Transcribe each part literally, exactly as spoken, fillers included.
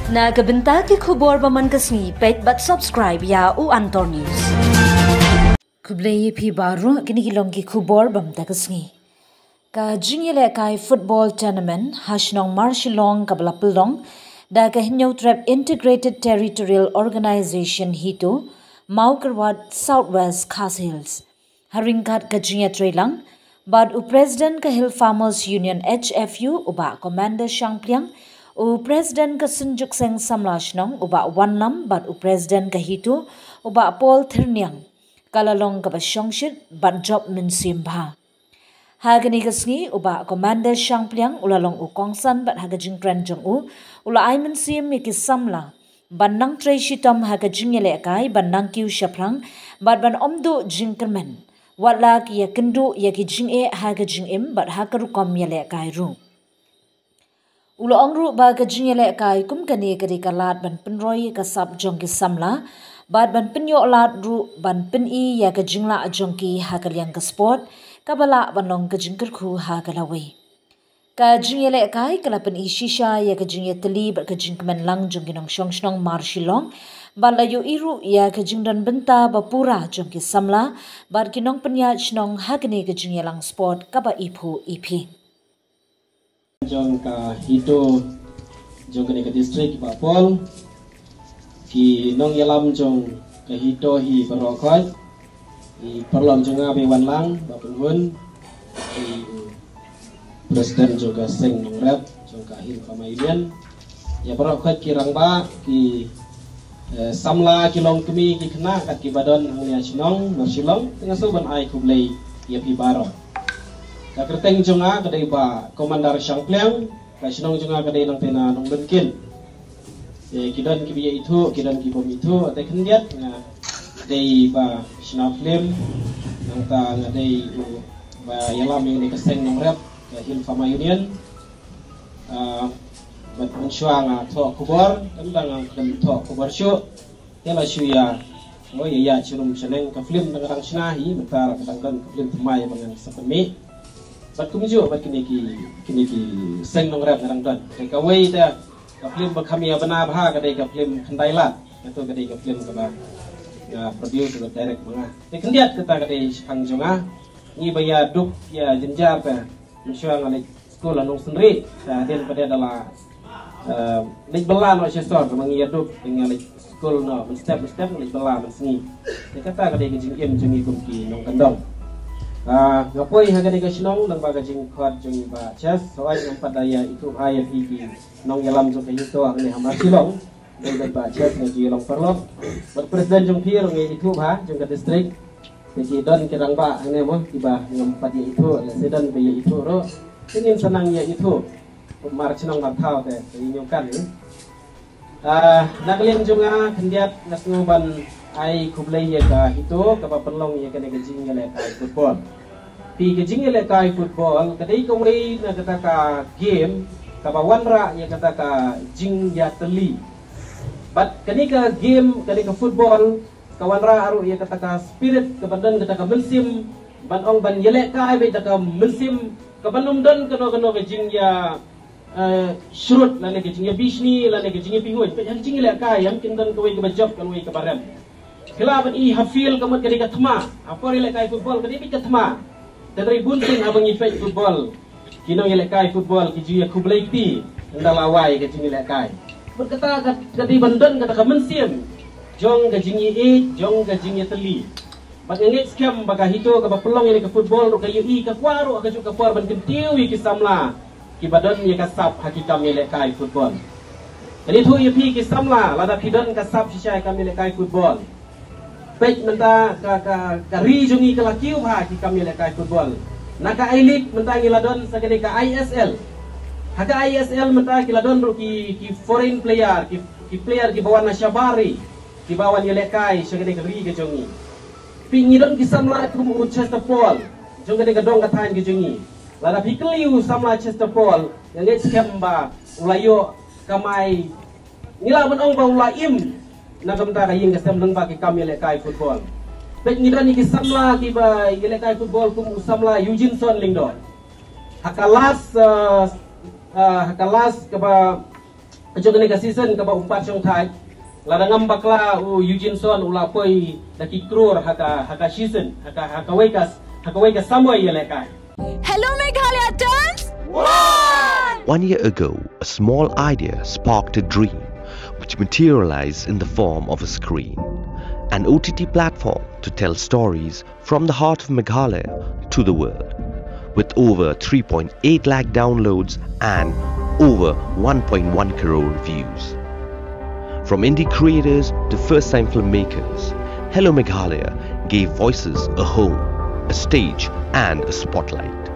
Na ka bynta ki khubor ba man ka sngi, peit bad subscribe ïa u Antor News. Khublei ïa phi baroh, kine ki long ki khubor ba mynta ka sngi. Ka jingïalehkai football tournament ha shnong Marshillong kaba la pynlong da ka Hynñiewtrep Integrated Territorial Organization HITO, Mawkyrwat, South West Khasi Hills. Ha ryngkat ka jingïatreilang bad u President ka Hill Farmers Union, H F U, u Bah Commander Shangpliang, u President ka Synjuk Seng Samla Shnong, u Bah Wanlam, bad u President ka HITO, u Bah Paul Thyrniang, ka la long kaba shongshit bad jop mynsiem bha. Ha kane ka sngi, u Bah Commander Shangpliang u la long u kongsan bad ha ka jingkren jong u, u la ai mynsiem ïa ki samla ban nang trei shitom ha ka jingïalehkai, ban nang kiew shaphrang bad ban ym duh jingkyrmen, wat la ki ïakynduh ïa ki jingeh ha ka jingim bad ha ka rukom ïalehkai ruh. U la ong ruh ba ka jingïalehkai kum kane ka dei ka lad ban pynroi ïa ka sap jong ki samla bad ban pynïoh lad ruh ban pyni ïa ka jinglah jong ki ha ka liang ka sport, kaba lah ban long ka jingkyrkhu ha ka lawei. Ka jingïalehkai ka la pyni shisha ïa ka jingïatylli bad ka jingkmen lang jong ki nongshong shnong Marshillong, bad la ïohi ruh ïa ka jingdon bynta ba pura jong ki samla bad ki nongpynïaid shnong ha kane ka jingïalang sport kaba iphuh iphi. Jong ka HITO jong kane ka district, Bah Paul, ki nongïalam jong ka HITO hi baroh khoit, i paralok jong nga, Bah Wanlam, Bah Pynhun, i president jong ka seng nongrep jong ka Hill Farmer Union, ïa baroh khoit ki rangbah, ki, eh, samla, ki longkmie, ki khynnah kat kiba don hangne ha shnong Marshillong, te nga sngewbha ban ai khublei ïa phi baroh. Ka kyrteng jong nga ka dei Bah Commander Shangpliang, ka shnong jong nga ka dei nangta na Nongmynkin. Te ki don kiba ïa ithuh, ki don ki bym ithuh, te khyndiat nga dei Bah Shna Film, nangta nga dei uba ïalam ïa kane ka seng nongrep ka Hill Farmer Union. Ah, bad mynshuwa nga thoh khubor, te mynta nga khlem thoh khubor shuh. Te la shu ïa, oh, ïa ïa shurum shaneng, ka film dang dang shna hi, mynta ka dang don ka film thymmai ba ngan sa pynmih. Bad kumjuh bad kine ki, kine ki seng nongrep nga dang don. Te kawei te ka film ba kham ïa bna bha ka dei ka film Khyndai Lad. Kato ka dei ka film kaba nga produce bad direct ma nga. Te khyndiat kata ka dei shaphang jong nga. Ngi ba ïa duk ïa jynjar te mynshuwa nga leit skul ha Nongsynrih, te hadien pat de da la, eh, leit bylla noh shisha, kaba ngi ïa duk, te nga leit skul noh mynstep mynstep, nga leit bylla mynsngi. Te kata ka dei ka jingim jong ngi kum ki nongkyndong. Ah, nga poi ha kane ka shnong lyngba ka jingkhot jong i Bah Chess, sawai ngam pat da ïa ithuh bha ïa phi ki nongïalam jong ka HITO hangne ha Marshillong. Dei bad Bah Chess, nga ju ïa long paralok. Bad president jong phi ruh nga ithuh bha, jong ka district. Te ki don ki rangbah hangne mo, kiba ngam pat ïa ithuh, lehse don ba ïa ithuh ruh. Te ngin sa nang ïa ithuh. Mar shnong mar thaw te, te ïa ñiewkan, eh. Ah, na ka liang jong nga khyndiat nga sngew ban ai khublei ïa ka HITO kaba pynlong ïa kane ka jingïalehkai football. Phi, ka jingïalehkai football ka dei kawei na kata ka game kaba wanrah ïa kata ka jingïatylli. Bad kane ka game, kane ka football, ka wanrah ruh ïa kata ka spirit, kaba don kata ka mynsiem ban ong ban ïalehkai beit da ka mynsiem kaban ym don kano kano ka jingïa, eh, shrut lane ka jingïabishni lane ka jingïapynhun. Bad ha ka jingïalehkai ym kin don kawei kaba jop kawei kaba rem. Ki lah ban i ha field ka mut ka dei ka thma, ha por ïalehkai football ka dei beit ka thma. Hynrei bun sien haba ngi peit football, ki nongïalehkai football ki ju ïa khublei kti ynda la wai ka jingïalehkai. Bad kata ka, ka dei ban don kata ka mynsiem jong ka jingïaieit, jong ka jingïatylli. Bad nga ngeit skhem ba ka HITO kaba pynlong ïa ka football ruh ka ïohi, ka kwah ruh ha kajuh ka por ban kyntiew ïa ki samla kiba don ïa ka sap ha ki kam ïalehkai football. Ngan ïathuh ïa phi ki samla, lada phi don ka sap shisha ïa kam ïalehkai football. Peit mynta ka, ka, ka ri jong ngi ka la kiew bha ki kam ïalehkai football. Na ka I-League mynta ngi la don sa kane ka I S L. Ha ka I S L mynta ki la don ruh ki, ki foreign player, ki, ki player kiba wan na shabar ri, kiba wan ïalehkai sha kane ka ri ka jong ngi. Phi, ngi don ki samla kum u Chester Paul jong kane ka dong ka thaiñ ka jong ngi. Lada phi kylli u samla Chester Paul, nga ngeit skhem ba u la ïoh kamai, ngi lah ban ong ba u la im na ka bynta ka ïing ka sem lyngba ki kam ïalehkai football. Peit, ngi don ïa ki samla kiba ïalehkai football kum u samla Eugene Son Lyngdoh. Ha ka last, uh, uh, ha ka last kaba Jong kane ka season kaba um pat shongthait, lada ngam bakla u Eugene Son u la poi da ki crore ha ka, ha ka season, ha ka, ha kawei ka, ha kawei ka samoi ïalehkai. Hello Meghalaya turns one! One year ago, a small idea sparked a dream which materialized in the form of a screen, an O T T platform to tell stories from the heart of Meghalaya to the world, with over three point eight lakh downloads and over one point one crore views. From indie creators to first time filmmakers, Hello Meghalaya gave voices a home, a stage, and a spotlight.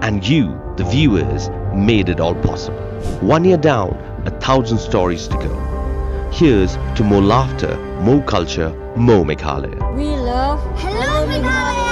And you, the viewers, made it all possible. One year down, a thousand stories to go. Here's to more laughter, more culture, more Meghalaya. We love Hello Meghalaya!